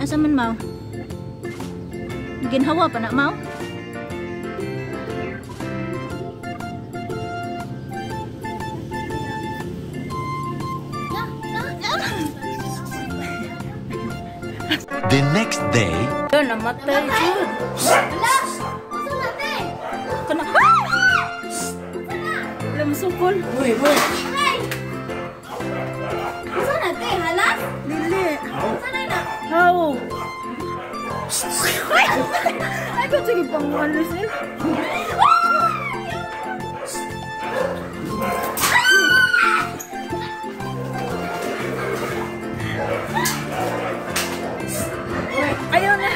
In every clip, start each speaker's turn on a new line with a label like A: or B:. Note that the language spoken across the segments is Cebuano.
A: Asa man mau? Ginhawa pa na mau?
B: The next day,
A: namatay jud. Kana. Wala masukol.
C: Uy, uy.
D: Asa na te? Halas?
A: Dili.
D: Asa na na?
A: How? Ay, ko sige pang alos eh. Ayaw na.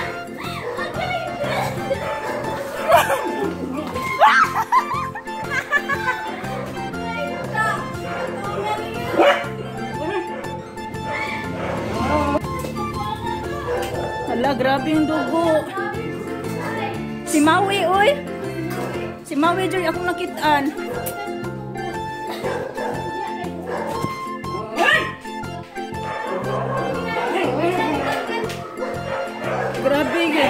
A: Hala, grabe yung dugo. Si Maui, oy. Si Maui, Joy, akong nakitaan. Grabe, ge.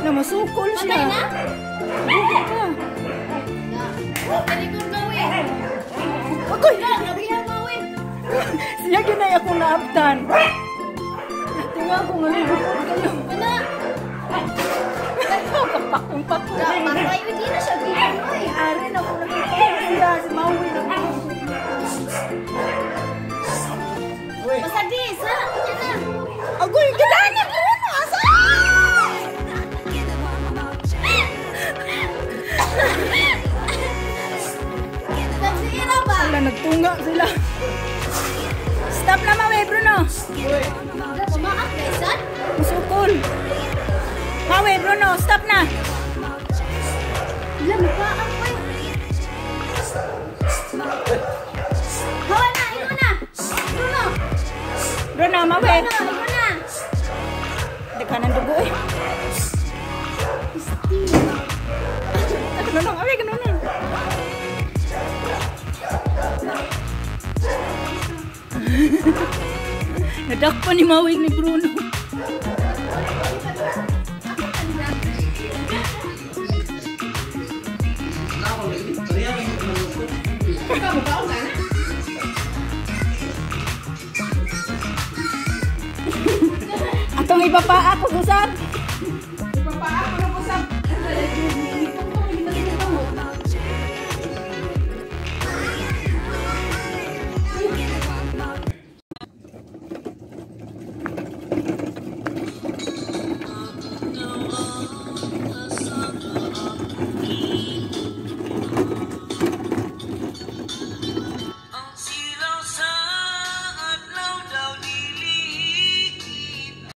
A: Namasukol siya.
D: Patay na?
A: Dugo pa. Agoy! Siya ginay akong naabtan. Tingnan ko nga lubot kayo.
D: Ano?
A: Kapakong-pakong.
D: Patay, hindi na siya giyon.
A: Ay, ari na ko nakita siya. Si Maui na ko.
D: Pasagis, ha? Yan na.
A: Agoy, gidani Bruno! Asa?
D: Nagsira ba?
A: Wala, nagtunga sila. Stop na, Maui, Bruno.
D: Pumaak na isan?
A: Masukol. Maui, Bruno, stop na.
D: Wala, mapaak pa eh. Hawa na, ikaw na. Bruno.
A: Bruno, Maui.
D: Bruno, ikaw na.
A: Daghan ng dugo eh. Ay, ganun lang. Ay, ganun lang. Nadakpan ni Maui ni Bruno. Atong ipapaa ko usab.
C: Ipapaa ko ng usab.